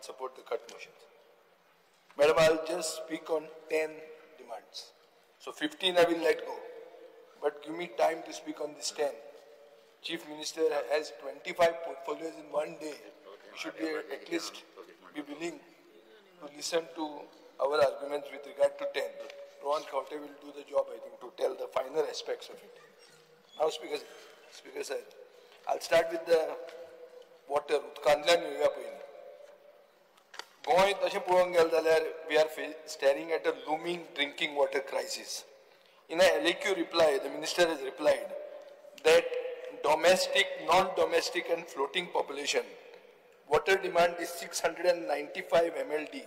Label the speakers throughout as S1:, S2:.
S1: and support the cut motions. Madam, I will just speak on 10 demands. So 15 I will let go, but give me time to speak on this 10. Chief Minister has 25 portfolios in one day. You should be at least be willing to listen to our arguments with regard to 10. Rohan Khaunte will do the job, I think, to tell the finer aspects of it. Now, Speaker sir, I'll start with the water. उदकांतल्यान येवया पयलीं. गोंय तशें पळोवंक गेलें जाल्यार we are staring at a looming drinking water crisis. In a LAQ reply, the minister has replied that domestic, non-domestic and floating population, water demand is 695 MLD,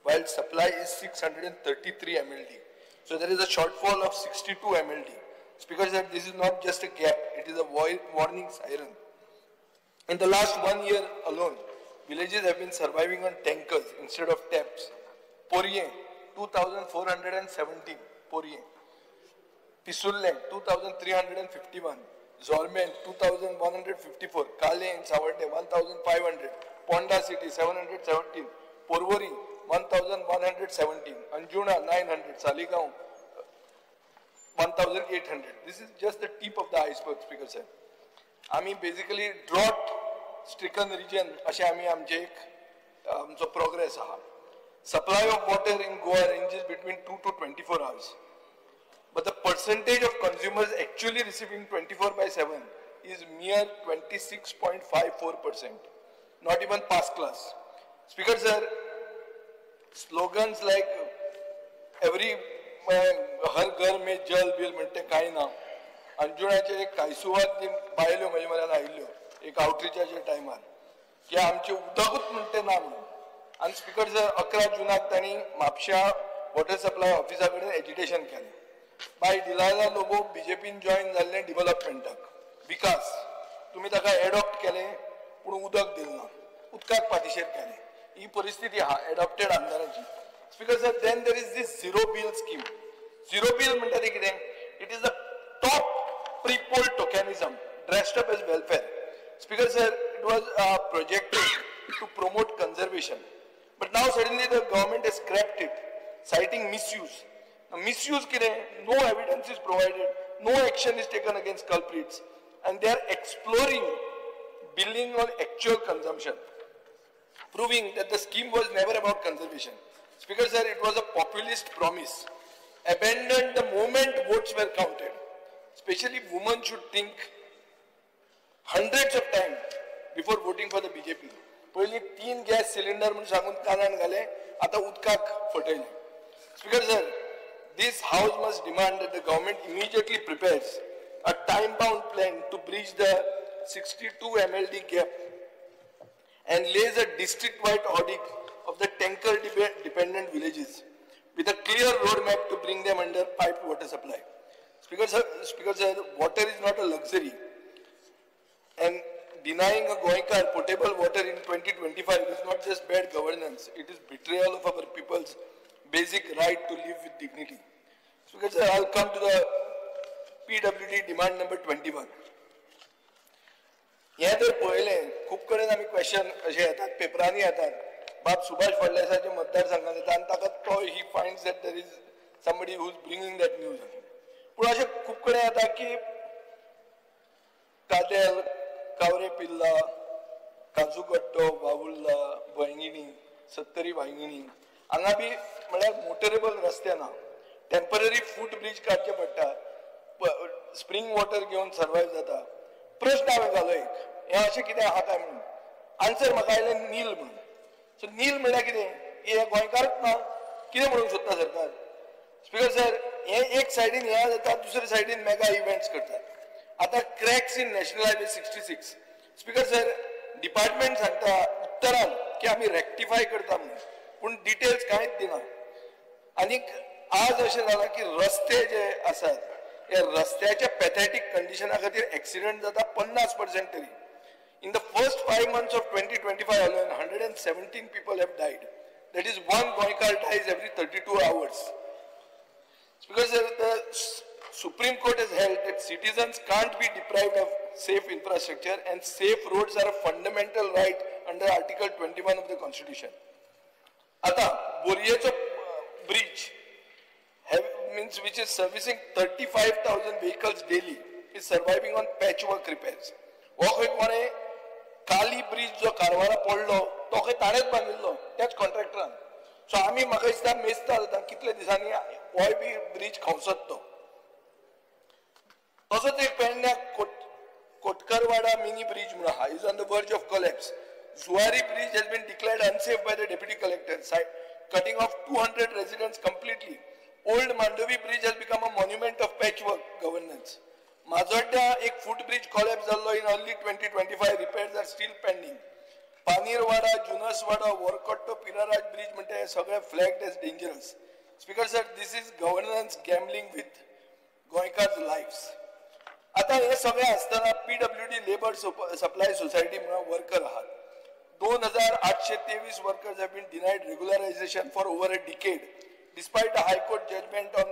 S1: while supply is 633 MLD. So there is a shortfall of 62 MLD. Speaker said this is not just a gap, it is a warning siren. In the last 1 year alone, villages have been surviving on tankers instead of taps. Poriem, 2,417, Poriem. Pissurlem, 2,351. Zormen, 2,154. Kale and Savarte, 1,500. Ponda City, 717. Porvorim, 1,117. Anjuna, 900. Saligao, 1,800. This is just the tip of the iceberg, Speaker sir. आमी basically drought stricken reason अशें आमी आमचे एक आमचो progress आहा. Supply of water in Goa ranges between 2 to 24 hours. But the percentage of consumers actually receiving 24/7 is mere 26.54%. Not even pass class. Speaker sir, slogans like every हर घर में जल bill म्हणटे कांय ना. अंजुणाचे एक कायसुवाद ती बायल्यो म्हजे म्हऱ्यान आयिल्ल्यो एक आवटरीचाच्या टायमार की आमचें उदकूच म्हणटे ना म्हणून. आनी स्पीकर सर 11 जुनाक तांणी म्हापश्या वॉटर सप्लाय ऑफिसा कडेन एजिटेशन केलें. बाय डिलायला लोबो बीजेपीन जॉयन जाल्लें डिवलपमेंटाक विकास तुमी ताका एडॉप्ट केलें पूण उदक दिलें ना, उदकाक पातिशेर केलें. ही परिस्थिती आहा adopted आमदाराची. Speaker sir, then there is this zero bill scheme. Zero bill म्हणटा तें कितें? It is the top pre-poll tokenism dressed up as welfare. Speaker sir, it was projected to promote conservation, but now suddenly the government has scrapped it, citing misuse. Now, misuse कितें? No evidence is provided, no action is taken against culprits, and they are exploring billing on actual consumption, proving that the scheme was never about conservation. Speaker sir, it was a populist promise, abandoned the moment votes were counted. Especially women should think hundreds of times before voting for the BJP. पयलीं 3 gas cylinder म्हूण सांगून कानान घाले, आतां उदकाक फटयलें. Speaker sir, this house must demand that the government immediately prepares a time-bound plan to bridge the 62 MLD gap and lays a district-wide audit of the tanker-dependent villages with a clear roadmap to bring them under piped water supply. Speaker sir, water is not a luxury, and denying a Goenkar potable water in 2025 is not just bad governance, it is betrayal of our people's basic right to live with dignity. Speaker sir, I'll come to the PWD demand number 21. हें जर पळयलें खूब कडेन आमी question अशे येतात, पेपरांनी येतात, बाब सुभाष फळदेसाच्या मतदारसंघात येता आनी ताका तो he finds that there is somebody who is bringing that news. पूण अशें खूब कडेन येता की कादेल, कावरे पिल्ला, काजूगट्टो, वावुल्ला, वांयगिणी, सत्तरी वांयगिणी हांगा बी म्हळ्यार मोटरेबल रस्ते ना, टेम्पररी फूट ब्रीज काडचे पडटा, स्प्रींग वॉटर घेवन सर्वायव जाता. प्रश्न हांवें घालो एक, हें अशें कितें आहा काय म्हणून, आन्सर म्हाका आयलें नील म्हणून. सो नील म्हणल्यार कितें? हें गोंयकारच ना, कितें म्हणूंक सोदता सरकार? स्पीकर सर, हें एक सायडीन हें जाता, दुसरे सायडीन मेगा इव्हेंट्स करतात. आतां cracks in national highway 66. Speaker sir, department सांगता उत्तरान की आमी रेक्टिफाय करता म्हणून, पूण डिटेल्स कांयच दिना. आनीक आज अशें जालां की रस्ते जे आसात हे रस्त्याच्या पॅथेटीक कंडिशना खातीर एक्सिडंट जाता 50% तरी. In the first 5 months of 2025 alone, 117 people have died. That is one Goenkar dies every 32 hours. Because the Supreme Court has held that citizens can't be deprived of safe infrastructure and safe roads are a fundamental right under Article 21 of the Constitution. आता बोरयेचो bridge means which is servicing 35,000 vehicles daily is surviving on patchwork repairs. हो खंय कोणें काली bridge जो कारवारा पडलो तो खंय ताणेंच बांदिल्लो त्याच कॉन्ट्रॅक्टरान. सो आमी म्हाका दिसता मेजता आतां कितले दिसांनी होय बी ब्रिज खंवसत तो. तसोच एक पेडण्या कोटकरवाडा मिनी ब्रिज म्हणून आहा, is on the verge of collapse. Zuari bridge has been declared unsafe by the deputy collector, cutting off 200 residents completely. Old Mandovi bridge has become a monument of patchwork governance. Majorda एक फूट bridge collapse जाल्लो in early 2025, repairs are still pending. Panirwada, Junaswada, Vorkotto, Piraraj bridge म्हणटा हे सगळे flagged as dangerous. Speaker sir, this is governance gambling with गोंयकार्स lives. आता हे सगळे आसतना PWD labour supply society म्हणून वर्कर आहात. 2,823 workers have been denied regularization for over a decade despite a High Court judgment on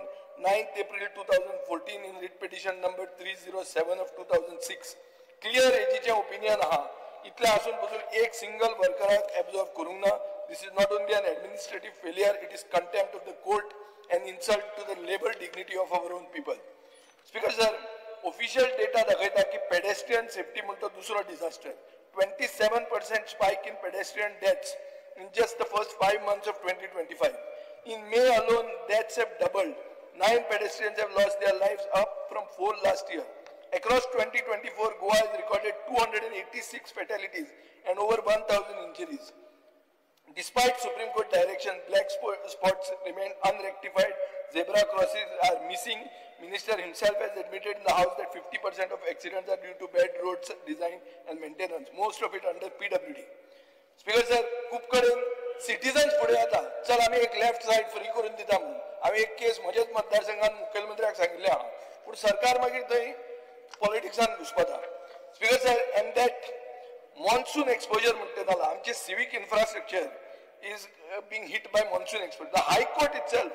S1: 9th April 2014 in writ petition number 307 of 2006. Clear एजीचें opinion आहा. इतलें आसून पसून एक सिंगल वर्कराक एब्जॉर्ब करूंक ना. This is not only an administrative failure, it is contempt of the court and insult to the labour dignity of our own people. Speaker sir, official data दाखयता की pedestrian safety म्हणटा दुसरो disaster. 27% spike in pedestrian deaths in just the first 5 months of 2025. In May alone, deaths have doubled. 9 pedestrians have lost their lives, up from 4 last year. Across 2024, Goa has recorded 286 fatalities and over 1,000 injuries. Despite Supreme Court direction, black spots remain unrectified, zebra crossings are missing. Minister himself has admitted in the House that 50% of accidents are due to bad roads design and maintenance, most of it under PWD. Speaker sir, खूब कडेन citizens फुडें येता, चल आमी एक left side free करून दिता म्हणून. हांवें एक केस म्हज्याच मतदारसंघान मुखेलमंत्र्याक सांगिल्लें आहा, पूण सरकार मागीर थंय पॉलिटिक्सान घुसपता. Speaker sir, and that monsoon exposure म्हणटा जाला, आमचे civic infrastructure is being hit by monsoon exposure. The High Court itself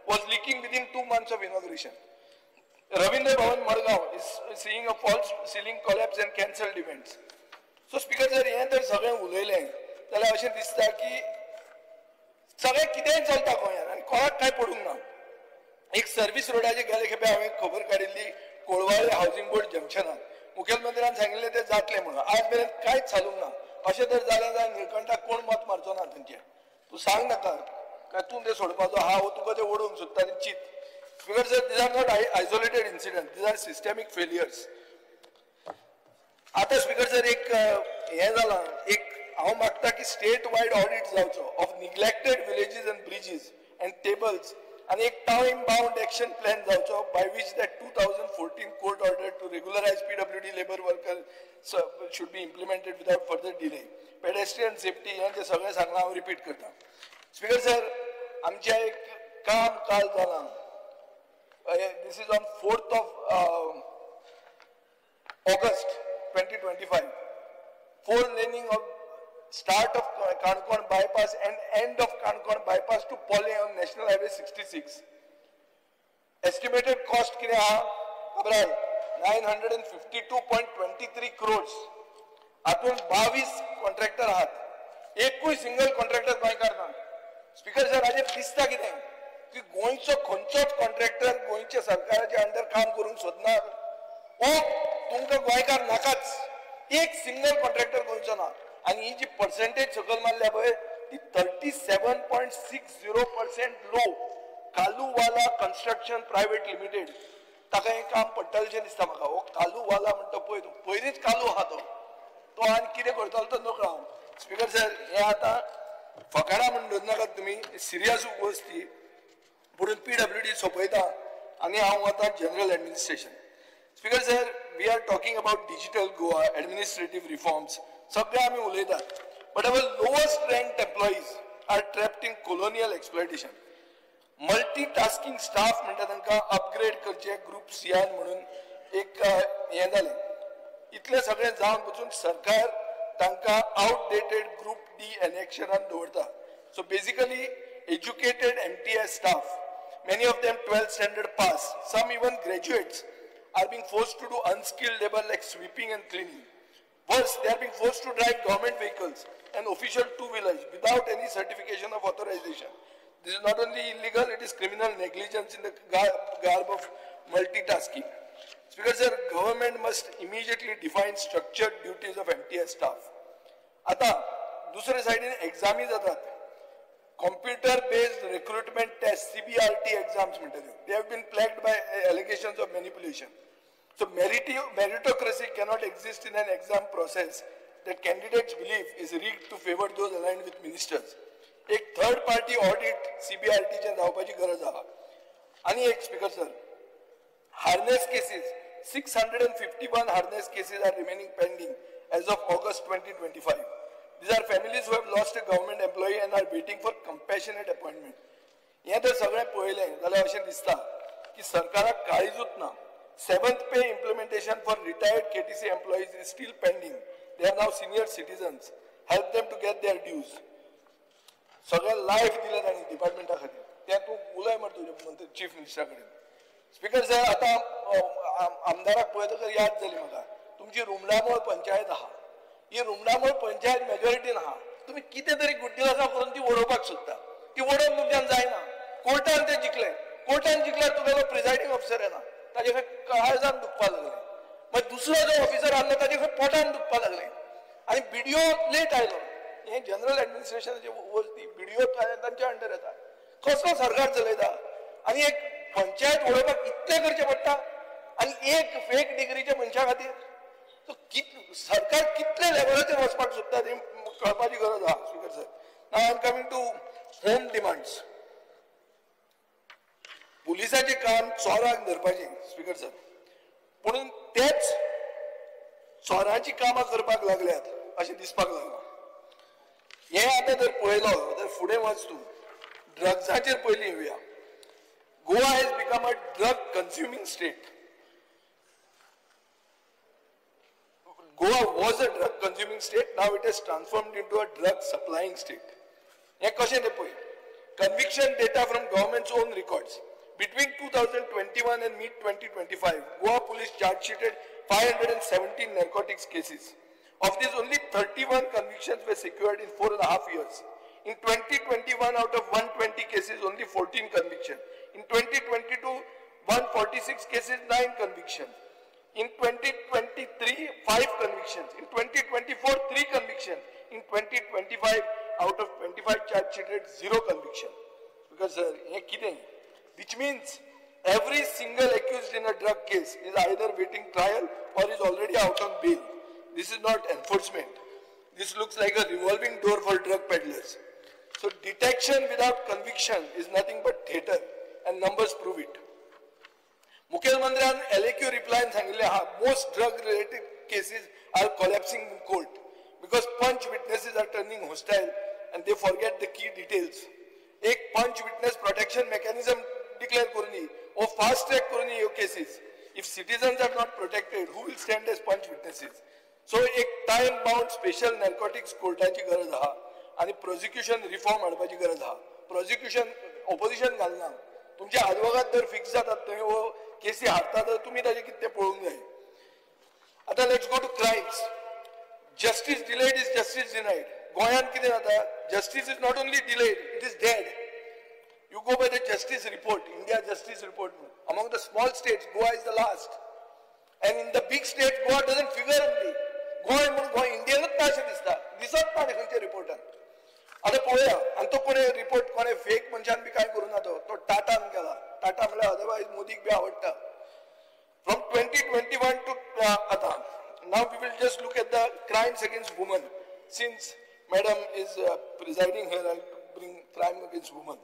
S1: was leaking within 2 months of inauguration. Ravindra Bhavan Margao is seeing a false ceiling collapse and cancelled events. So speaker sir, हें जर सगळें उलयलें जाल्यार अशें दिसता की सगळें कितेंय चलता गोंयांत आनी कोणाक कांय पडूंक ना. एक सर्वीस रोडाची गेले खेपे हांवें खबर काडिल्ली कोळवाळे हावजींग बोर्ड जंक्शनाक मुखेलमंत्र्यान सांगिल्लें तें जातलें म्हणून, आज मेरेन कांयच चालूंक ना. अशें जर जालें जाल्यार निळकंठाक कोण मत मारचो ना थंयचें. तूं सांग नाका काय तूं तें सोडपाचो आहा वो तुका तें ओडूंक सोदता आनी चीत. Speaker sir, these are not isolated incidents, these are systemic failures. आता स्पीकर सर, एक हें जालां, एक हांव मागता की स्टेट वायड ऑडिट जावचो of neglected villages and bridges and tables, आनी एक टायम बाउंड एक्शन प्लॅन जावचो by which that 2014 court order to regularize PWD labour worker should be implemented without further delay. Pedestrian safety हें जें सगळें सांगलां हांव repeat करता. स्पीकर सर, आमचें एक काम काल जालां. This is on 4th of August 2025. 4 laning of start of Canacona bypass and end of Canacona bypass to Polem on National Highway 66. Estimated cost कितें आहा खबर आहा, 952.23 crores. हातूंत 22 कॉन्ट्रॅक्टर आहात, एकूय सिंगल कॉन्ट्रॅक्टर गोंयकार ना. स्पीकर सर, हाजेर दिसता कितें की गोंयचो खंयचोच कॉन्ट्रॅक्टर गोंयच्या सरकाराच्या अंडर काम करूंक सोदना. ओ तुमकां गोंयकार नाकाच, एक सिंगल कॉन्ट्रॅक्टर गोंयचो ना. आनी ही जी पर्सेंटेज सकयल मारल्या पळय ती 37.60% low. Kaluwala construction private limited, ताका हें काम पडटलें दिसता म्हाका. हो कालूवाला म्हणटा पळय तूं, पयलींच कालू आहा तो, तो आनी कितें करतलो तो नकळो हांव. स्पीकर सर, हें आतां फकाणां म्हूण दवरनाकात तुमी, सिरियस वस्त ती. म्हणून PWD सोंपयता आनी हांव वता general administration. Speaker sir, we are talking about digital Goa, administrative reforms, सगळे आमी उलयतात, but our lowest rank employees are trapped in colonial exploitation. Multitasking staff म्हणटा तांकां अपग्रेड करचे ग्रुप सीआन म्हणून एक हें जालें. इतलें सगळें जावन पसून सरकार तांकां आउटडेटेड ग्रुप डी एनेक्शनान दवरता. So basically educated MTS staff, many of them 12th standard pass, some even graduates, are being forced to do unskilled labor like sweeping and cleaning. Worse, they are being forced to drive government vehicles and official two-wheelers without any certification of authorization. This is not only illegal, it is criminal negligence in the garb of multitasking. Speaker sir, government must immediately define structured duties of MTS staff. आता दुसरे सायडीन एग्जामी जातात. Computer based recruitment test, CBRT exams म्हणटा त्यो, they have been plagued by allegations of manipulation. So meritocracy cannot exist in an exam process that candidates believe is rigged to favor those aligned with ministers. एक third party audit CBRT जावपाची गरज आहा. आनी एक speaker sir, harness cases, 651 harness cases are remaining pending as of August 2025. These are families who have lost a government employee and are waiting for compassionate appointment. हें जर सगळें पळयलें जाल्यार अशें दिसता की सरकाराक काळीजूच ना. 7th pay implementation for retired KTC employees is still pending. They are now senior citizens. Help them to get their dues. सगळें लायफ दिलें तांणी डिपार्टमेंटा खातीर. तें तूं उलय मरे तुज्या चीफ मिनिस्टरा कडेन. स्पीकर सर, आतां आमदाराक पळयतकच याद जाली म्हाका, तुमची रुमडामोळ पंचायत आहा. ही रुमडामोळ पंचायत मेजॉरिटीन आहा. तुमी कितें तरी गुड्डीलासां करून ती वडोवपाक सोदता. ती वडोवन तुमच्यान जायना. कोर्टान ते जिखले. कोर्टान जिखल्यार तुगेलो प्रिजायडींग ऑफिसर येना, ताजे खंय काळजान दुखपाक लागलें. मागीर दुसरो जो ऑफिसर आसलो ताजे खंय पोटान दुखपाक लागलें. आनी बीडीओ लेट आयलो. हें जनरल एडमिनिस्ट्रेशनाचे वस्ती बीडीओ तांच्या अंडर येता. कसलो सरकार चलयता? आनी एक पंचायत वडोवपाक इतलें करचें पडटा आनी एक फेक डिग्रीच्या मनशा खातीर. सो सरकार कितले लेवलाचेर वचपाक सोदता तें कळपाची गरज आहा. Speaker sir, now I am coming to home demands. पुलिसाचें काम चोरांक धरपाचें स्पीकर सर, पूण तेच चोरांची कामां करपाक लागल्यात अशें दिसपाक लागलां. हें आतां जर पळयलो तर फुडें वच तूं, ड्रग्साचेर पयलीं येवया. Goa has become a drug consuming state. Goa was a drug consuming state, now it has transformed into a drug supplying state. हें कशें तें पळय. Conviction data from government's own records. Between 2021 and mid-2025, Goa police charge sheeted 517 narcotics cases. Of these, only 31 convictions were secured in 4.5 years. In 2021, out of 120 cases, only 14 convictions. In 2022, 146 cases, 9 convictions. In 2023, 5 convictions. In 2024, 3 convictions. In 2025, out of 25 charge sheeted, 0 conviction. Because sir, हे कितें? Which means every single accused in a drug case is either waiting trial or is already out on bail. This is not enforcement. This looks like a revolving door for drug peddlers. So detection without conviction is nothing but theater, and numbers prove it. मुखेलमंत्र्यान LAQ रिप्लायन सांगिल्लें आहा, most drug related cases are collapsing in court because panch witnesses are turning hostile and they forget the key details. एक पंच witness protection mechanism declare करूनी वो fast track करूनी ह्यो cases. If citizens are not protected, who will stand as panch witnesses? So एक time bound special narcotics कोर्टाची गरज आहा आनी prosecution reform हाडपाची गरज आहा. प्रोसिक्युशन ऑपोजिशन घालना. तुमचे आदवोगाद जर फिक्स जातात थंय वो केसी हारतात तर तुमी ताजें कितें तें पळोवंक जाय. आतां let's go to crimes. Justice delayed is justice denied. गोंयांत कितें जाता, justice is not only delayed, it is dead. You go by the justice report, India justice report. Among the small states, Goa is the last. And in the big states, Goa doesn't figure only. Goa म्हणून गोंय इंडियनच ना अशें दिसता, दिसत ना खंयच्या रिपोर्टान. आतां पळोवया. आनी तो कोणे रिपोर्ट कोणे फेक मनशान बी कांय करूं ना, तो टाटान गेला. टाटा म्हणल्यार अदरवायज मोदीक बी आवडटा. From 2021 to आतां, now we will just look at the crimes against women. Since madam is presiding here, I bring crime against women.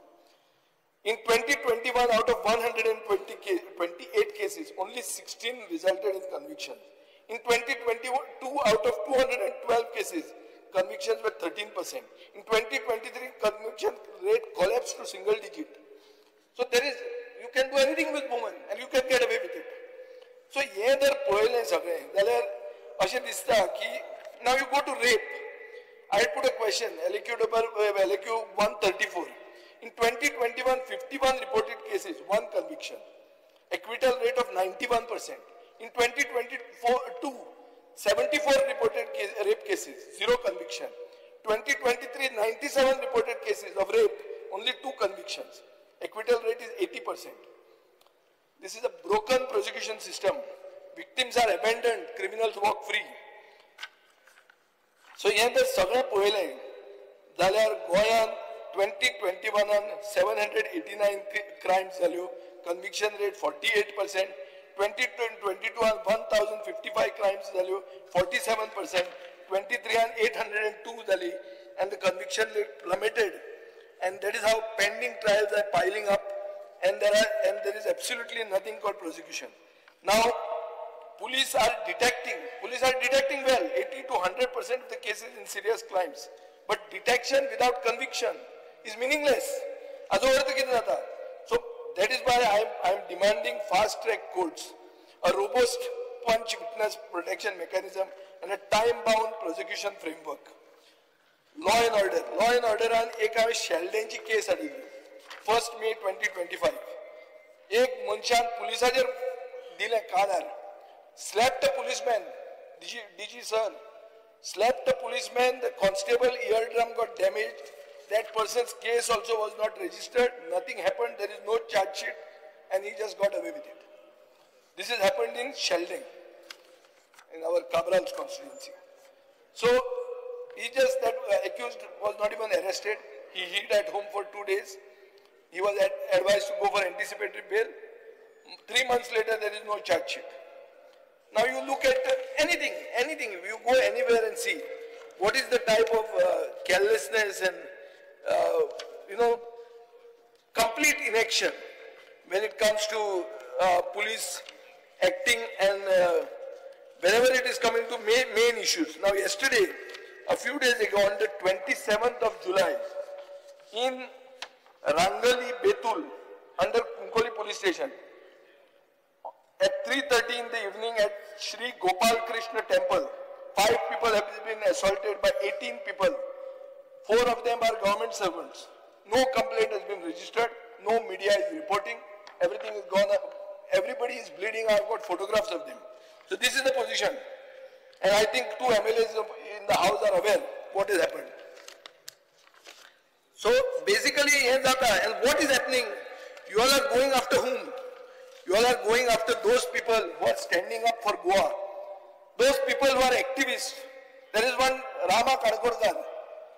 S1: In 2021, out of 128 cases, only 16 resulted in conviction. In 2022, out of 212 cases, convictions were 13%. In 2023, conviction rate collapsed to single digit. So there is, you can do anything with women and you can get away with it. So हे जर पळयलें सगळें जाल्यार अशें दिसता की now you go to rape. I put a question, LAQ 134. In 2021, 51 reported cases, 1 conviction. Acquittal rate of 91%. In 2022, 74 reported rape cases, 0 conviction. 2023, 97 reported cases of rape, only 2 convictions. Acquittal rate is 80%. This is a broken prosecution system. Victims are abandoned, criminals walk free. So हें जर सगळें पळयलें जाल्यार गोंयांत 2021 789 crimes जाल्यो, conviction rate 48%. 2022 1055 crimes जाल्यो, 47%. 23 802 जाली, and the conviction rate plummeted. And that is how pending trials are piling up, and there is absolutely nothing called prosecution. Now, police are detecting well, 80 to 100% of the cases in serious crimes. But detection without conviction is meaningless. So that is why I am demanding fast track courts, a robust punch witness protection mechanism, and a time-bound prosecution framework. Law and order. Law and order आन एक हांवें शेल्डेंची केस हाडिल्ली 1 May 2025. एक मनशान पुलिसाचेर दिलें कानार, slapped a policeman, DG sir, slapped a policeman, the constable eardrum got damaged, that person's case also was not registered, nothing happened, there is no charge sheet, and he just got away with it. This has happened in Sheldon, in our Cabral's constituency. So, he just, that accused was not even arrested, he hid at home for 2 days, he was advised to go for anticipatory bail. 3 months later, there is no charge sheet. Now you look at anything, you go anywhere and see what is the type of carelessness and, complete inaction when it comes to police acting and whenever it is coming to main issues. Now yesterday, a few days ago, on the 27th of July, in Rangali Betul, under Kunkoli police station, at 3:30 in the evening at Shri Gopal Krishna Temple, 5 people have been assaulted by 18 people. 4 of them are government servants. No complaint has been registered. No media is reporting. Everything is gone. Everybody is bleeding. I have got photographs of them. So this is the position. And I think 2 MLAs in the house are aware what has happened. So basically, and what is happening? You all are going after whom? You all are going after those people who are standing up for Goa. Those people who are activists. There is one Rama Karkodkar.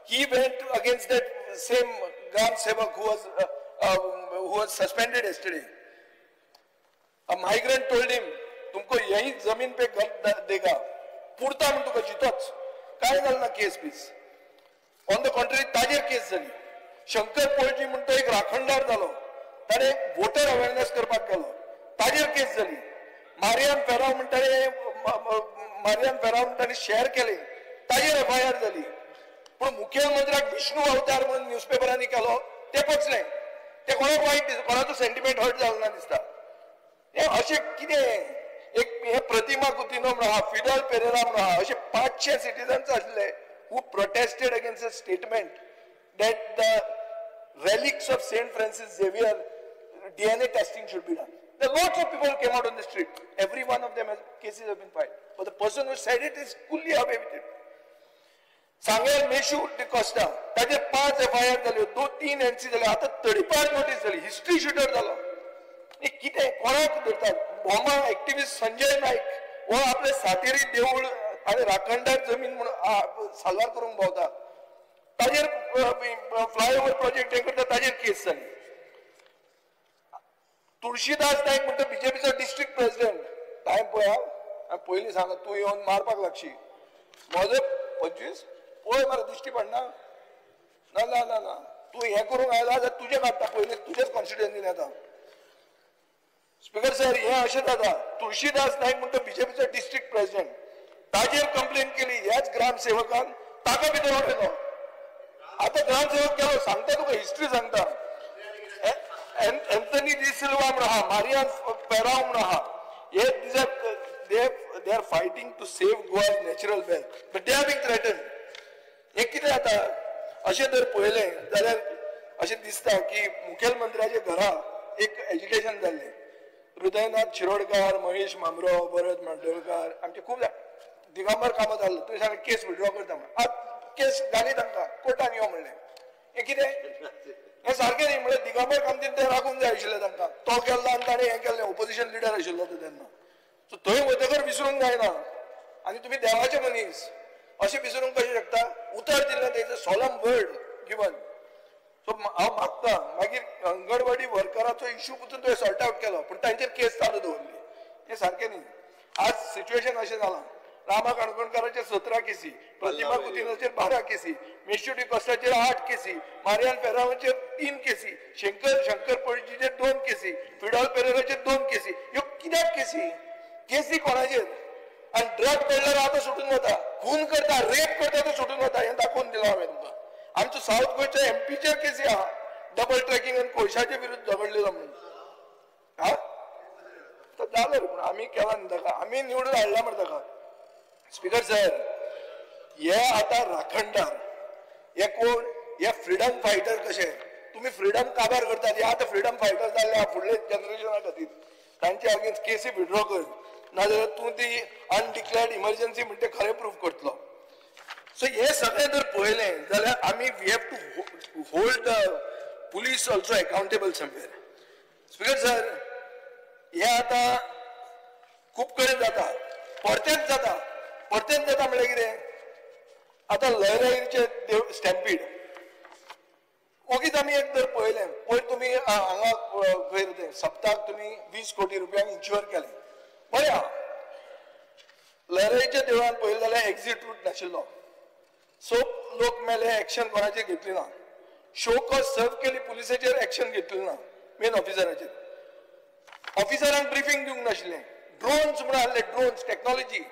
S1: He went against that same Gram Sevak who was suspended yesterday. A migrant told him, तुमको यही जमीन pay घर देगा. पुरता म्हण तुका जितोच. काय जाल ना case piece. On the contrary, ताजेर केस जाली. शंकर पोळजी म्हणतो एक राखणदार जालो. ताणें वोटर अवेअरनेस करपाक गेलो. ताजेर केस जाली. मारियान फेराव म्हणटाले शेअर केले, ताजेर एफआयआर जाली. पूण मुख्यमंत्र्याक विष्णू अवतार म्हणून न्यूजपेपरांनी केलो ते पचलें. ते कोणाक वायट दिसता, कोणाचो सेंटिमेंट हर्ट जालो ना दिसता. हें अशें कितें एक हे प्रतिमा कुतिनो म्हणून आहा, फिडल पेरेरा म्हणून आहा, अशे 500 सिटीजन्स आसले who protested against a statement that the relics of Saint Francis Xavier DNA testing should be done. There are lots of people who came out on the street. Every one of them has cases have been filed. But the person who said it is fully away with it. सांगेल मेशू डिकॉस्टा ताजे 5 FIR जाल्यो, 2-3 NC जाल्यो, आतां 35 notice जाली, history shooter जालो. कितें कोणाक धरतात? भोमा एक्टिविस्ट संजय नायक हो आपले सातेरी देवूळ आनी राखणदार जमीन म्हणून साल्वार करूंक भोंवता, ताजेर फ्लायओवर प्रोजेक्ट हें करता, ताजेर केस जाली. तुळशीदास नायक म्हणटा बीजेपीचो डिस्ट्रिक्ट प्रेसिडेंट, टायम पळय पयलीं सांगा तूं येवन मारपाक लागशी. म्हजो 25 पळय मरे दिश्टी पडना. ना ना ना ना तूं हें करूंक आयला जाल्यार तुजें काडटा पयलीं, तुजेच कॉन्स्टिट्युएन्सीन येता. स्पीकर सर हें अशें जाता. तुळशीदास नायक म्हणटा बीजेपीचो डिस्ट्रिक्ट प्रेसिडेंट, ताजेर कंप्लेन केली ह्याच ग्रामसेवकान, ताका भितर उडयलो. आतां ग्रामसेवक गेलो, सांगता तुका हिस्ट्री सांगता. एंथनी डिसिल्वा म्हणून आहा, मारियान पेराव म्हणून आहा, हे they are fighting to save Goa's natural wealth, but they are being threatened. हे कितें जाता अशें जर पळयलें जाल्यार अशें दिसता की मुखेलमंत्र्याच्या घरा एक एजिटेशन जाल्लें. हृदयनाथ शिरोडकार, महेश म्हांबरो, भरत मांडोळकार, आमचे खूब दिगंबर कामत आहलो तुवें सांगलें केस विड्रॉ करता म्हणून. आतां केस घाली तांकां कोर्टान यो म्हणलें. हें कितें? हें सारकें न्ही. म्हणल्यार दिगंबर कामतीन तें राखूंक जाय आशिल्लें तांकां. तो गेल्लो आनी ताणें हें केल्लें, ओपोजिशन लिडर आशिल्लो तो तेन्ना. सो थंय वतकर विसरूंक जायना. आनी तुमी देवाचे मनीस अशें विसरूंक कशें शकता? उतर दिल्लें तेजें, सोलम वर्ड गिवन. सो हांव मागता. मागीर अंगणवाडी वर्कराचो इशू पसून तुवें सॉर्ट आवट केलो, पूण तांचेर केस चालू दवरली. हें सारकें न्ही. आज सिच्युएशन अशें जालां, रामा काणकोणकाराचेर 17 केसी, प्रतिमा कुतिनाचेर 12 केसी, मेश्यू डिकॉस्टाचेर 8 केसी, मारियान फेरावाचेर 3 केसी, शंकर पळजीचेर 2 केसी, फिडॉल पेरेराचेर 2 केसी. ह्यो कित्याक केसी? केसी कोणाचेर? आनी ड्रग पेडल्यार आतां सुटून वता, खून करता, रेप करता तो सुटून वता. हें दाखोवन दिलां हांवें तुमकां. आमचो सावथ गोंयच्या एमपीचेर केसी आहा, डबल ट्रॅकिंग आनी कोळशाचे विरुद्ध झगडलेलो म्हणून. हा तर जालें रे, पूण आमी केला न्ही ताका, आमी निवडून हाडला मरे ताका. स्पीकर सर, हे आतां राखणदार हे कोण? हे फ्रिडम फायटर कशे? तुमी फ्रिडम काबार करतात. हे आतां फ्रिडम फायटर जाल्ले फुडले जनरेशना खातीर. तांचे अगेन्स्ट केसी विड्रॉ कर, नाजाल्यार तूं ती अनडिक्लेअर्ड इमर्जन्सी म्हणटे खरें प्रूफ करतलो. सो हे सगळें जर पळयलें जाल्यार आमी we have to hold the police also accountable somewhere. Speaker sir, हे आतां खूब कडेन जाता, परतेंच जाता. परतेंच जाता म्हणल्यार कितें? आतां लहराईचे देव स्टॅम्पीड ओगीच आमी एक जर पळयलें, पयर तुमी हांगा खंय तें सप्ताक तुमी 20 कोटी रुपयांक इन्शुअर केलें. बरें आहा. लहराईच्या देवळान पळयलें जाल्यार एक्झीट रूट नाशिल्लो, सो लोक मेले, एक्शन कोणाचेर घेतली ना. शो कॉज सर्व केली, पुलिसाचेर एक्शन घेतली ना, मेन ऑफिसराचेर. ऑफिसरांक ब्रिफींग दिवंक नाशिल्लें. ड्रोन्स म्हणून हाडले, ड्रोन्स टॅक्नॉलॉजी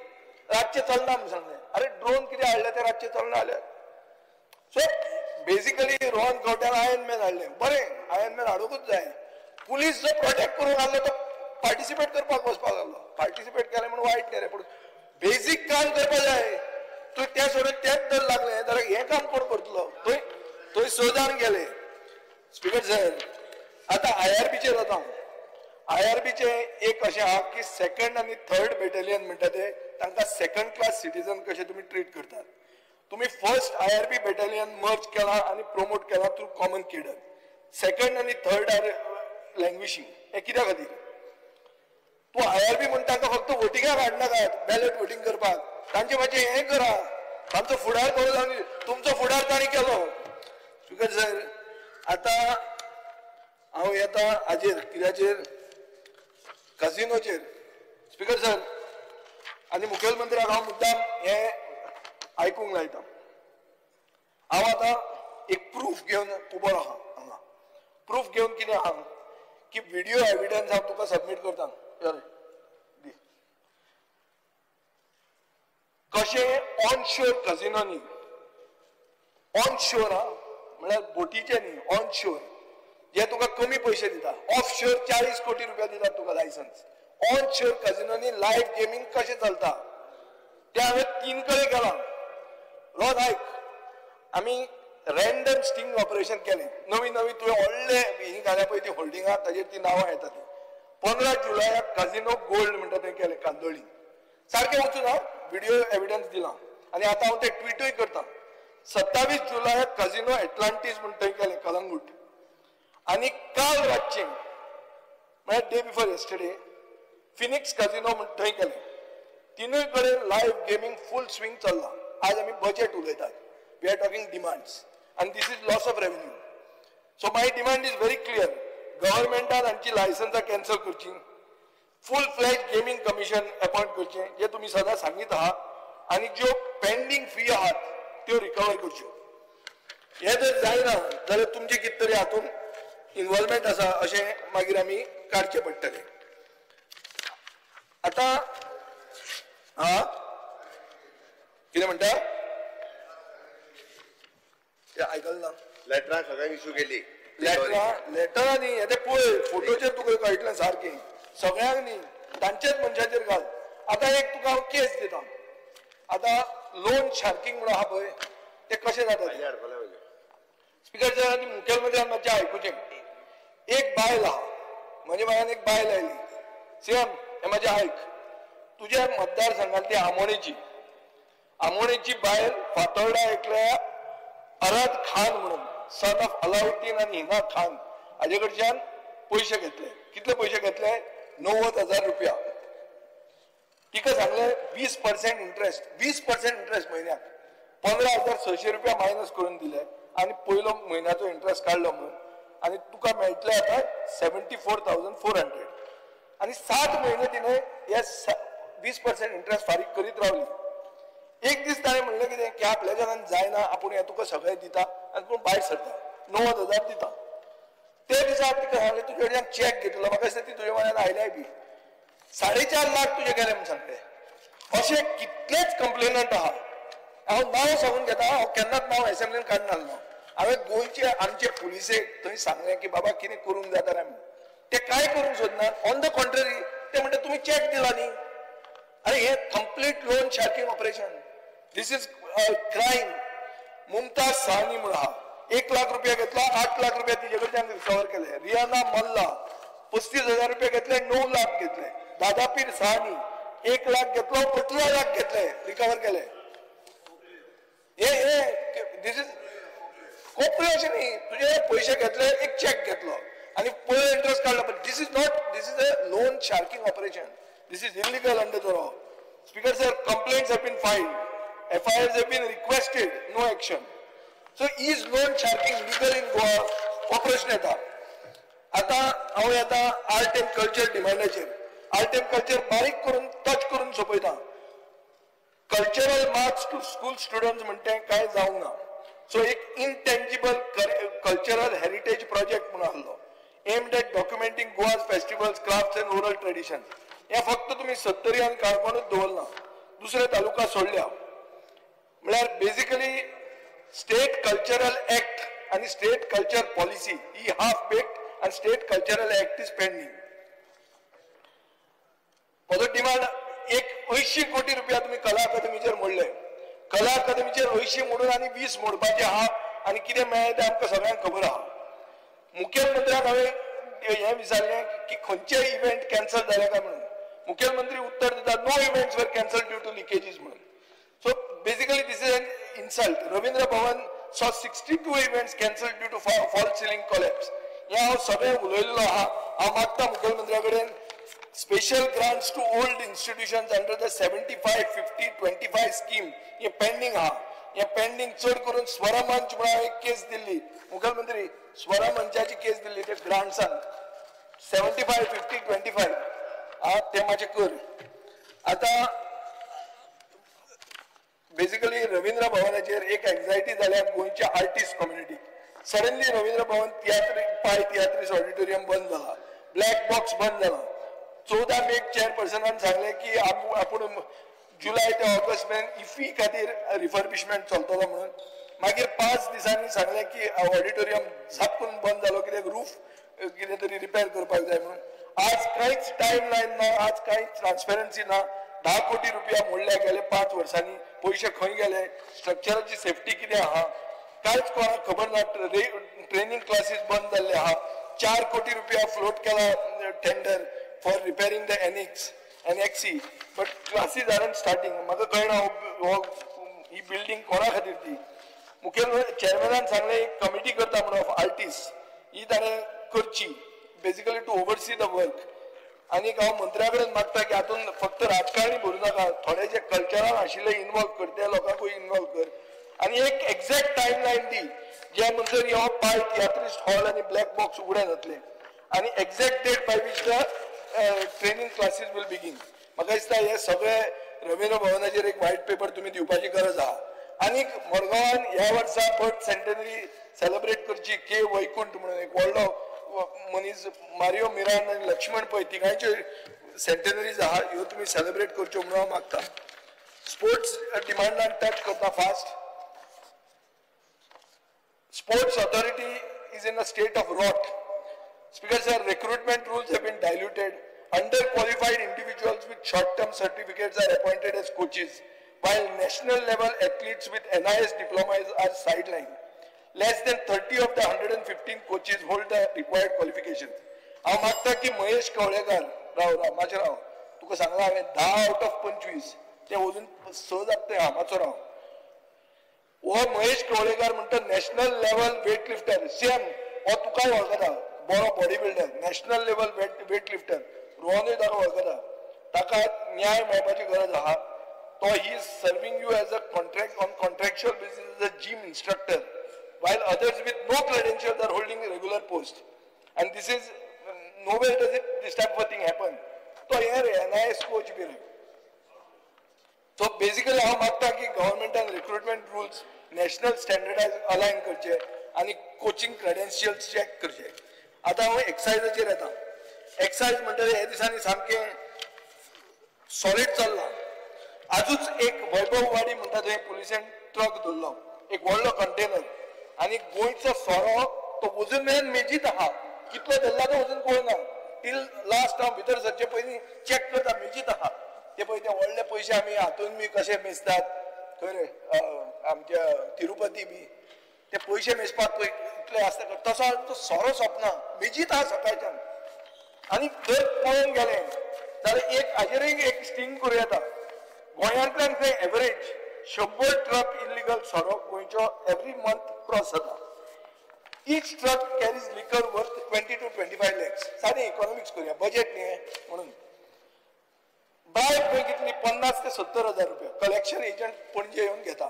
S1: रातचें चलना म्हणून सांगलें. अरे ड्रोन कितें हाडले ते रातचें चलना जाल्यार? सो बेजिकली रोहन खंवट्यान आयर्न मॅन हाडलें. बरें, आयर्न मॅन हाडूंकूच जाय. पुलीस जो प्रोटेक्ट करूंक आहलो तो पार्टिसिपेट करपाक वचपाक लागलो. पार्टिसिपेट केलें म्हणून वायट न्ही रे, पूण बेजीक काम करपाक जाय. तूं तें सोडून तेंच जर लागलें जाल्यार हें काम कोण करतलो? थंय थंय 6 जाण गेले. स्पीकर सर, आतां आयआरबीचेर वता. आयआरबीचें एक अशें आहा की सेकंड आनी थर्ड बेटेलियन म्हणटा ते तांकां सेकंड क्लास सिटीजन कशें तुमी ट्रीट करतात. तुमी फर्स्ट आयआरबी बेटेलियन मर्ज केला आनी प्रोमोट केला थ्रू कॉमन केडर. सेकंड आनी थर्ड आर लँग्विशींग. हें कित्या खातीर? तूं आयआरबी म्हण तांकां फक्त वोटिंगाक हाडनाकात, बॅलट वोटींग करपाक. तांचे मातशें हें करा, तांचो फुडार बरो जावन तुमचो फुडार तांणी केलो. स्पीकर सर, आतां हांव येता हाजेर, कित्याचेर? कसिनोचेर. स्पीकर सर, आनी मुखेलमंत्र्याक हांव मुद्दाम हें आयकूंक लायता. हांव आतां एक प्रूफ घेवन उबो आहा हांगा. प्रूफ घेवन कितें आहा की व्हिडियो एविडन्स हांव तुका सबमीट करता. दी कशें ऑन शोर कसिनो न्ही, ऑन शोर हा म्हळ्यार बोटीचे न्ही, ऑन शोर जे तुका कमी पयशे दिता. ऑफ शोर 40 कोटी रुपया दितात तुका लायसन्स. ऑन शोर कसिनोनी लायव्ह गेमींग कशें चलता तें हांवें 3 कडेन केलां. रोज आयक, आमी रॅन्डम स्टिंग ऑपरेशन केलें. नवी नवी तुवें व्हडले ही घाल्या पळय ती होल्डिंगां, ताजेर ती नांवां येता ती. 15 जुलयाक कसिनो गोल्ड म्हणटा तें केलें कांदोळी. सारकें वचून हांव व्हिडियो एविडन्स दिला आनी आतां हांव तें ट्विटूय करता. 27 जुलयाक कसिनो एटलांटीस म्हण थंय केलें कलंगूट. आनी काल रातचें म्हळ्यार day before yesterday Phoenix casino म्हण थंय केलें. तिनूय कडेन लायव्ह गेमींग फूल स्विंग चल्लां. आज आमी बजेट उलयतात, we are talking demands आनी this is loss of revenue. So my demand is very clear. गव्हर्मेंटान हांची लायसन्सां कॅन्सल करची, full fledge gaming commission appoint करचें जे तुमी सदां सांगीत आहा, आनी ज्यो पेंडींग फी आहात त्यो रिकवर करच्यो. हें जर जायना जाल्यार तुमचें कितें तरी हातूंत इनवॉल्वमेंट आसा अशें मागीर आमी काडचें पडटलें. आतां हा कितें म्हणटा आयकलें ना?
S2: लेटरां सगळ्यांक इशू केली.
S1: लेटरां लेटरां न्ही, हें तें पळय फोटोचेर तुका कळटलें सारकें. सगळ्यांक न्ही, तांचेच मनशाचेर घाल. आतां एक तुका हांव केस दिता. आतां लोन शार्किंग म्हणून आहा पळय तें कशें जाता. स्पीकर सर, आनी मुखेलमंत्र्यान मातशें आयकुचें. एक बायल आहा, म्हज्या बायन एक बायल आयली, सीएम हें म्हाजें आयक, तुज्या मतदारसंघांतली आमोणेची आमोणेची बायल फातोर्डा एकल्या अरद खान म्हणून, सन ऑफ अलाउद्दीन आनी हिना खान हाजे कडच्यान पयशे घेतले. कितले पयशे घेतले? 90,000 रुपया. तिका सांगले 20% इंट्रस्ट, 20% इंट्रस्ट म्हयन्याक, 15,600 रुपया मायनस करून दिले आनी पयलो म्हयन्याचो इंट्रस्ट काडलो म्हणून, आनी तुका मेळटले आतां 74,400. आनी 7 म्हयने तिणें हे 20% इंट्रस्ट फारीक करीत रावली. एक दीस ताणें म्हणलें कितें की आपल्याच्यान जायना, आपूण हें तुका सगळें दिता आनी पूण भायर सरता, 90,000 दिता. ते दिसा तिका सांगलें तुजे कडल्यान चॅक घेतलो, म्हाका दिसता ती तुजे मनान आयल्याय बी 4.5 लाख तुजे गेले म्हूण सांगले. अशे कितलेच कंप्लेनंट आहा. हांव नांव सांगून घेता, हांव केन्नाच नांव एसेंब्लीन काडना. हांवें गोंयचे आमचे पुलिसेक थंय सांगलें की बाबा कितें करूंक जाता काय म्हणून, ते कांय करूंक सोदना. ऑन the contrary ते म्हणटा तुमी चॅक दिला न्ही. आनी हें complete loan sharking operation, this is crime. Mumtaz Sahani म्हणून आहा, 1 लाख रुपया घेतला, 8 लाख रुपया तिजे कडच्यान रिकवर केले. रियाना मल्ला 35,000 रुपया घेतले, 9 लाख घेतले. दादापीर सहानी 1 लाख घेतलो, 18 लाख घेतले, रिकवर केले. हे this is कोपरे अशें न्ही, तुजे पयशे घेतले, एक चॅक घेतलो आनी पयलो इंट्रस्ट काडलो. But this is not, this is a loan sharking operation, this is illegal under the law. Speaker sir, complaints have been filed, FIRs have been requested, no action. So is loan sharking legal in Goa? हो प्रश्न येता. आतां हांव येता art and culture डिमांडाचेर. Art and culture बारीक करून touch करून सोंपयता. Cultural marks to school students म्हणटे कांय जावंक ना. सो एक इनटेंजिबल कल्चरल हेरिटेज प्रोजेक्ट म्हणून आहलो, aimed at documenting Goa's festivals, crafts and oral tradition. हें फक्त तुमी सत्तरी आनी काणकोणूच दवरना, दुसरे तालुका सोडल्या. म्हळ्यार बेजिकली स्टेट कल्चरल एक्ट आनी स्टेट कल्चर पॉलिसी ही हाफ बेक्ड आनी state cultural act is pending. म्हजो डिमांड एक 80 कोटी रुपया तुमी कला अकादमीचेर मोडले, कला अकादमीचेर 80 मोडून आनी 20 मोडपाचे आहा आनी कितें मेळ्ळें तें आमकां सगळ्यांक खबर आहा. मुख्यमंत्र्याक हांवें हें विचारलें की खंयचे इव्हेंट कॅन्सल जाले काय म्हणून, मुख्यमंत्री उत्तर दिता no events were cancel due to leakages म्हणून. So basically this is an insult. Rabindra Bhavan saw 62 events cancelled due to false ceiling collapse. हें हांव सगळें उलयल्लो आहा. हांव मागता मुख्यमंत्र्या कडेन special grants to old institutions under the 75, 50, 25 scheme हें pending आहा. हें पेंडींग चड करून स्वरमंच म्हणून एक केस दिल्ली, मुख्यमंत्री स्वरमंचाची केस दिल्ली ते ग्रांट्सान 75, 50, 25 आहा, ते मातशें कर. आतां बेसिकली रवींद्र भवनाचेर एक एन्जायटी जाल्या गोंयच्या artist community. Suddenly Ravindra Bhavan तियात्र पाय तियात्रीस ऑडिटोरियम बंद जाला, ब्लॅक बॉक्स बंद जाला. 14 मेक चेअरपर्सनान सांगलें की आपूण जुलय ते ऑगस्ट मेरेन इफी खातीर रिफर्बिशमेंट चलतलो म्हणून. मागीर 5 दिसांनी सांगलें की ऑडिटोरियम झाप करून बंद जालो, कित्याक रूफ कितें तरी रिपेर करपाक जाय म्हणून. आज कांयच टायम लायन ना, आज कांयच ट्रान्सपेरन्सी ना. 10 कोटी रुपया मोडल्या गेले 5 वर्सांनी, पयशे खंय गेले, स्ट्रक्चराची सेफ्टी कितें आहा कांयच कोणाक खबर ना. ट्रेनिंग क्लासीस बंद जाल्ले आहा. 4 कोटी रुपया फ्लोट केला tender for repairing the annexe, but classes aren't starting. म्हाका कळना हो ही बिल्डींग कोणा खातीर ती. मुखेल चेअरमॅनान सांगलें एक कमिटी करता म्हणून ऑफ आर्टिस्ट, ही ताणें करची basically to oversee the work. आनी हांव मंत्र्या कडेन मागता की हातूंत फक्त राजकारणी भरूं नाका, थोडे जे कल्चरान आशिल्ले इनवॉल्व कर, ते लोकांकूय इनवॉल्व कर आनी एक एक्झॅक्ट टायम लायन दी जे म्हणसर हो पाय तियात्रिस्ट हॉल आनी ब्लॅक बॉक्स उगडें जातलें आनी exact date by which the training classes will begin. म्हाका दिसता हे सगळे रवींद्र भवनाचेर एक व्हायट पेपर तुमी दिवपाची गरज आहा. आनी मडगांवान ह्या वर्सा बर्थ सेंटेनरी सेलिब्रेट करची, के वैकुंठ म्हणून एक व्हडलो मनीस, मारियो मिरांड आनी लक्ष्मण पै तिगांयच्यो सेंटेनरीज आहा, ह्यो तुमी सेलिब्रेट करच्यो म्हणून हांव मागता. स्पोर्ट्स डिमांडान टच करता fast. Sports authority is in a state of rot. Speaker sir, recruitment rules have been diluted. Underqualified individuals with short-term certificates are appointed as coaches, while national level athletes with NIS diplomas are sidelined. Less than 30 of the 115 coaches hold the required qualifications. हांव मागता की महेश कवळेकार, राव राव मातशें राव, तुका सांगलां हांवें 10 out of 25 ते अजून 6 जाता ते हांगाचो राव. हो महेश कवळेकार म्हणटा national level weight lifter, same हो तुकाय वळखता, बरो body builder, national level weight lifter, रोहनूय ताका वळखता. ताका न्याय मेळपाची गरज आहा. तो he is serving you as a contract on contractual basis as a gym instructor, while others with no credentials are holding regular post. And this is nowhere does it this type of thing happen. तो हे रे NIS coach बी रे. So basically हांव मागता की गव्हर्मेंटान recruitment rules national standardise align करचे आनी coaching credentials check करचे. आतां हांव एक्सायजाचेर येता. एक्सायज म्हणटकीर हे दिसांनी सामकें सॉलीड चल्लां. आजूच एक वैभववाडी म्हणटा थंय पुलिसान ट्रक धरलो, एक व्हडलो कंटेनर, आनी गोंयचो सोरो तो अजून मेरेन मेजीत आहा. कितलो धरला तो अजून कळना. टील लास्ट हांव भितर सरचे पयलीं चॅक करता, मेजीत आहा. ते पळय ते व्हडले पयशे आमी हातून बी कशे मेजतात खंय रे आमच्या तिरुपती बी ते पयशे मेजपाक पळय इतले आसता, तसो तो सोरो सोंपना, मेजीत आहा सकाळच्यान. आनी जर पळोवंक गेलें जाल्यार एक हाजेरूय एक स्टिंग करूं येता. गोंयांतल्यान खंय एवरेज 100 ट्रक इलिगल सोरो गोंयचो एवरी मंथ क्रॉस जाता. Each truck carries liquor worth 20 to 25 lakhs. सादें इकॉनॉमिक्स करूया, बजेट न्ही म्हणून. ब्रायब खंय कितली, 50 ते 70 हजार रुपया कलेक्शन एजंट पणजे येवन घेता.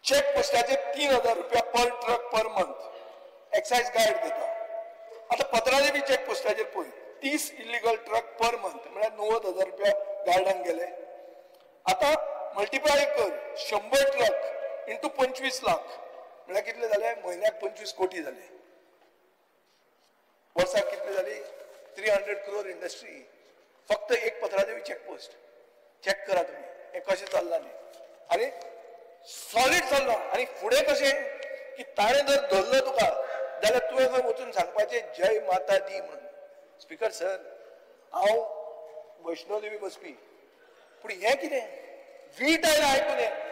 S1: चॅक पोस्टाचे 3,000 रुपया per truck per month excise guard घेता. आतां पत्रादेवी चॅक पोस्टाचेर पळय 30 इलिगल ट्रक पर मंथ म्हळ्यार 90,000 रुपया गार्डांक गेले. आतां मल्टिप्लाय कर 100 ट्रक इंटू 25 लाख म्हळ्यार कितले जाले, म्हयन्याक 25 कोटी जाले. वर्साक कितले जाली, 300 क्रोर इंडस्ट्री. फक्त एक पत्रादेवी चॅकपोस्ट चॅक करा तुमी हें कशें चल्लां न्ही. आनी सॉलीड चल्लां. आनी फुडें कशें की ताणें जर धरलो तुका जाल्यार तुवें खंय वचून सांगपाचें जय माता दी म्हणून. स्पीकर सर, हांव वैष्णोदेवी बसपी, पूण हें कितें वीट आयला आयकून हें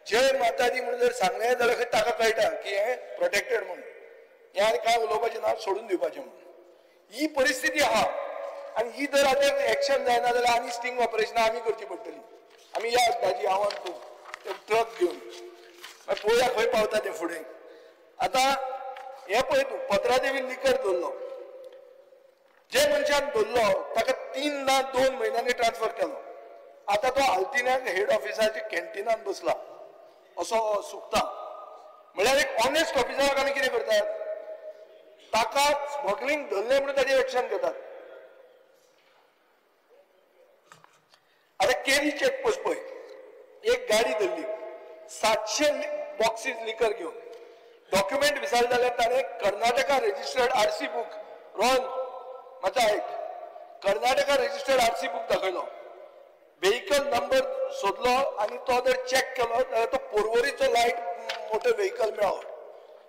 S1: जय माता दी म्हणून जर सांगलें जाल्यार खंय ताका कळटा की हें प्रोटेक्टेड म्हणून, हें आनी कांय उलोवपाचें ना, सोडून दिवपाचें म्हणून. ही परिस्थिती आहा. आनी ही जर आतां एक्शन जायना जाल्यार आनी स्टिंग ऑपरेशनां आमी करची पडटली. आमी या दाजी, हांव आनी तूं ट्रक घेवन मागीर पळोवया खंय पावता तें फुडें. आतां हें पळय तूं, पत्रादेवी लिकर धरलो, जे मनशान धरलो ताका 3 ना 2 म्हयन्यांनी ट्रान्सफर केलो. आतां तो आल्तिन्याक हेड ऑफिसाच्या कॅन्टिनान बसला असो सुकता. म्हळ्यार एक ऑनेस्ट ऑफिसराक आमी कितें करतात, ताका स्मगलिंग धरलें म्हणून ताजेर एक्शन घेतात. आतां केरी चॅकपोस्ट पळय, एक गाडी धरली 700 बॉक्सीस लिकर घेवन, डॉक्युमेंट विचारले जाल्यार ताणें Karnataka registered RC book, Rohan मातसो आयक, कर्नाटका रजिस्टर्ड आरसी बूक दाखयलो, व्हेकल नंबर सोदलो आनी तो जर चॅक केलो जाल्यार तो पोरवरीचो लायट मोटर व्हेकल मेळ्ळो.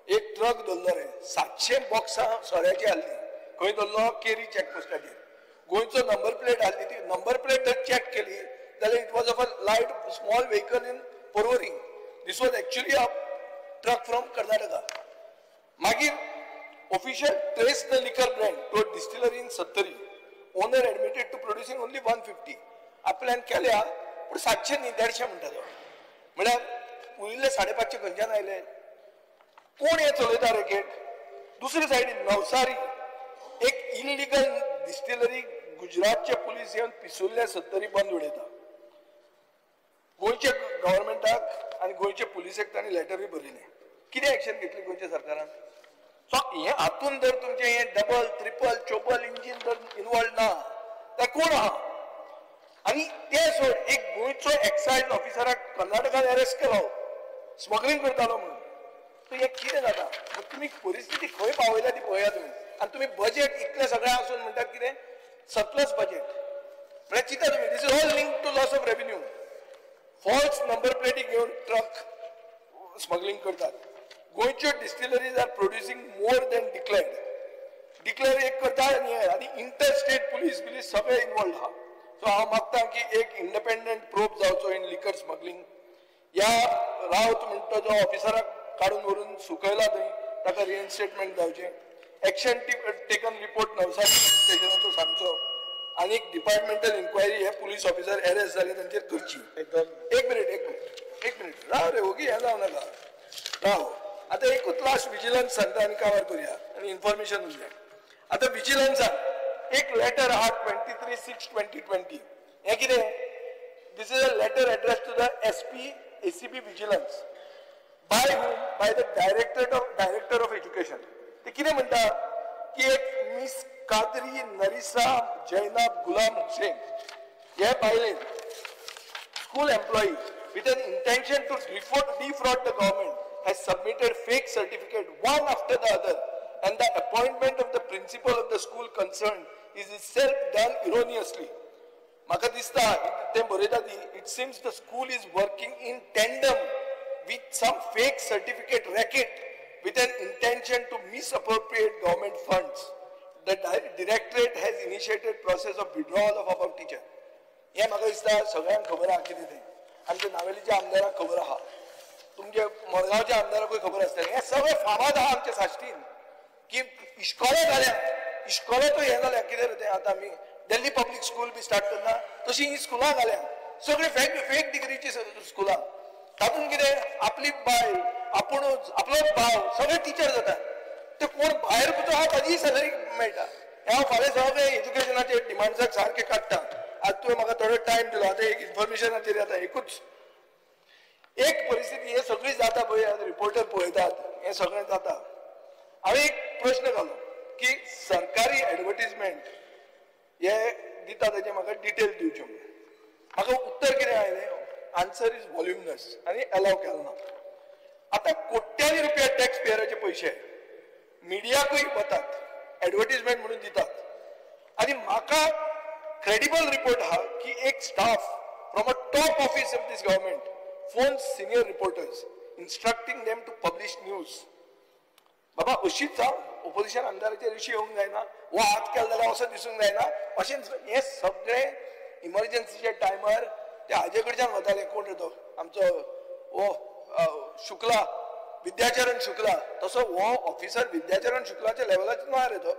S1: एक ट्रक धरलो रे, 700 बॉक्सां सोऱ्याची हाडली. खंय धरलो, केरी चॅकपोस्टाचेर. गोंयचो नंबर प्लेट हाडली, ती नंबर प्लेट जर चॅक केली जाल्यार it was of a light small vehicle in Porvorim. This was actually a truck from Karnataka. मागीर official trace the liquor brand to a distillery in Sattari. Owner admitted to producing only 150. आपल्यान केल्या पूण 700 न्ही 150 म्हणटा तो. म्हळ्यार उरिल्ले 550 खंयच्यान आयले, कोण हें चलयता रॅकेट. दुसरे सायडीन नवसारी एक इलिगल डिस्टिलरी गुजरातचे पुलीस येवन पिसुल्ल्या सत्तरी बंद उडयता. गोंयच्या गव्हर्मेंटाक आनी गोंयच्या पुलिसेक तांणी लेटरूय बरयलें. कितें एक्शन घेतली गोंयच्या सरकारान? सो हें हातून जर तुमचें हें डबल ट्रिपल चोपल इंजीन जर इनवॉल्व ना जाल्यार कोण आहा. आनी तें सोड, एक गोंयचो एक्सायज ऑफिसराक कर्नाटकान अरेस्ट केलो स्मगलिंग करतालो म्हणून. सो हें कितें जाता, तुमी परिस्थिती खंय पावयल्या ती पळया तुमी. आनी तुमी बजेट इतलें सगळें आसून म्हणटात कितें सरप्लस बजेट, म्हळ्यार चिंता तुमी, this is all link to loss of revenue. False number प्लेटी घेवन ट्रक स्मगलिंग करतात. गोंयच्यो distilleries are producing more than declared. Declare एक करता आनी आनी इंटर स्टेट पुलीस बिलीस सगळे इनवॉल्व आहा. सो हांव मागता की एक इंडिपेंडंट प्रोब जावचो इन लिकर स्मगलिंग. ह्या रावत म्हणटा जो ऑफिसराक काडून व्हरून सुकयला थंय, ताका रिइन्स्टेटमेंट जावचें. एक्शन टेकन रिपोर्ट नवसारी स्टेशनाचो सांगचो. आनी डिपार्टमेंटल इन्क्वायरी हे पुलीस ऑफिसर अरेस्ट जाले तांचेर करची. एक मिनिट एक मिनिट एक मिनिट राव रे, ओगी हें जावं नाका, राव. आतां एकूच लास्ट विजिलन्स सांगता आनी काबार करुया आनी इन्फॉर्मेशन उरलें. आतां विजिलन्सान एक लेटर आहा 23/6/2020. हें कितें? This is a letter address to the SP ACB vigilance by whom? By the director of education. ते कितें म्हणटा की एक मिस कादरी नरिसा जैनाब गुलाम हुसेन हे बायलेन school employee with an intention to defraud the government has submitted fake certificate one after the other, and the appointment of the principal of the school concerned is itself done erroneously. म्हाका दिसता ते बरयता ती, it seems the school is working in tandem with some fake certificate racket with an intention to misappropriate government funds. The directorate has initiated process of withdrawal of above teacher. हें म्हाका दिसता सगळ्यांक खबर आहा कितें तें. आमच्या नावेलीच्या आमदाराक खबर आहा, तुमच्या मडगांवच्या आमदाराकूय खबर आसतलें. हें सगळें फामाद आहा आमच्या साश्टीन की इश्कोलां जाल्या, इश्कोलां हें जाल्या कितें रे तें. आतां आमी दिल्ली पब्लीक स्कूल बी स्टार्ट करना तशी ही स्कुलां घाल्या, सगळीं फेक डिग्रीची स्कुलां. तातूंत कितें आपली बायल, आपुणूच, आपलोच भाव सगळे टिचर जातात. ते कोण भायर सुद्दां आहा ताजीय सॅलरी मेळटा. हें हांव फाल्यां सगळें एज्युकेशनाचे डिमांड्साक सारकें काडटा. आज तुवें म्हाका थोडो टायम दिलो, आतां एक इन्फॉर्मेशनाचेर आतां एकूच एक परिस्थिती हे सगळी जाता पळय, रिपोर्टर पळयतात, हें सगळें जाता. हांवें एक प्रश्न घालो की सरकारी एडवर्टीजमेंट हे दिता ताजें म्हाका डिटेल दिवच्यो. म्हाका उत्तर कितें आयलें? आन्सर is व्हॉल्युमनस आनी एलाव केलो ना. आतां कोट्यांनी रुपया टॅक्स पेयराचे पयशे मिडियाकूय वतात, एडवर्टीजमेंट म्हणून दितात. आनी म्हाका क्रेडिबल रिपोर्ट आहा की एक staff from a top office of this government phone senior reporters instructing them to publish news. बाबा अशीच ओपोजिशन आमदाराचेर अशी येवंक जायना, वो हात केलो जाल्यार असो दिसूंक जायना, अशें हें सगळें इमर्जन्सीच्या टायमार ते हाजे कडच्यान वताले. कोण रे तो आमचो हो शुक्ला, विद्याचरण शुक्ला, तसो हो ऑफिसर विद्याचरण शुक्लाच्या लेवलाचेर ना रे तो,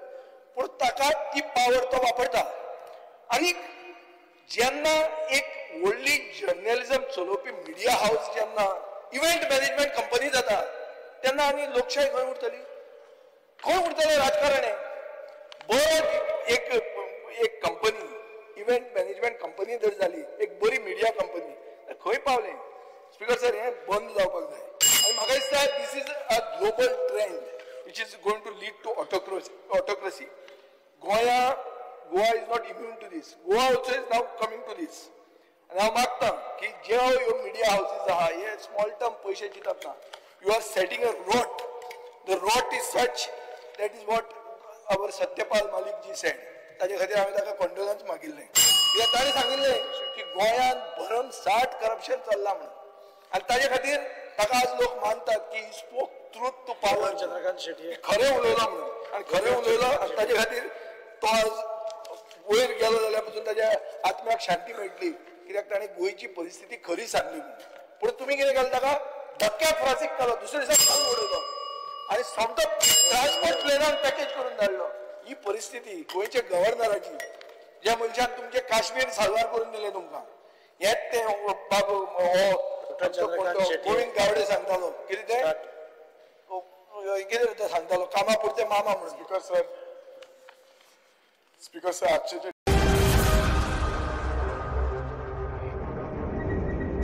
S1: पूण ताका ती पावर तो वापरता. आनी जेन्ना एक व्हडली जर्नलिझम चलोवपी मिडिया हावस जेन्ना इव्हेंट मॅनेजमेंट कंपनी जाता तेन्ना आनी लोकशाय खंय उरतली? खंय उरतलें राजकारण? हें बरो एक एक कंपनी, इव्हेंट मॅनेजमेंट कंपनी जर जाली, एक बरी मिडिया कंपनी, खंय पावलें? स्पीकर सर, हें बंद जावपाक जाय. आनी म्हाका दिसता this is a global trend which is going to lead to autocracy. Goa is not immune to this. Goa also is now coming to this. आनी हांव मागता की ज्यो ह्यो मिडिया हावसीस आहा हे स्मॉल टर्म पयशे चिंतप ना. You are setting a rot. The rot is such that is what our Satyapal Malik ji said. ताजे खातीर हांवें ताका कंडोलन्स मागिल्लें, कित्याक ताणें सांगिल्लें की गोंयांत भरमसाठ करप्शन चल्लां म्हणून. आनी ताजे खातीर ताका आज लोक मानतात की he spoke truth to power,
S2: Chandrakant Shetye
S1: खरें उलयलां म्हणून. आनी खरें उलयलो आनी ताजे खातीर तो आज वयर गेलो जाल्यार पसून ताज्या आत्म्याक शांती मेळटली, कित्याक ताणें गोंयची परिस्थिती खरी सांगली म्हणून. पूण तुमी कितें केलें? ताका धक्क्या फ्रासीक घालो, दुसऱ्या दिसा घालून उडयलो आनी सोमतो ट्रान्सपोर्ट प्लेनान पॅकेज करून धाडलो. ही परिस्थिती गोंयच्या गव्हर्नराची, ज्या मनशान तुमचें काश्मीर साल्वार करून दिलें तुमकां. हेंच तें बाबू हो गोविंद गावडे सांगतालो कितें तें, कितें सांगतालो, कामा पुरतें मामा म्हणून.
S3: स्पीकर सर, आजचे जे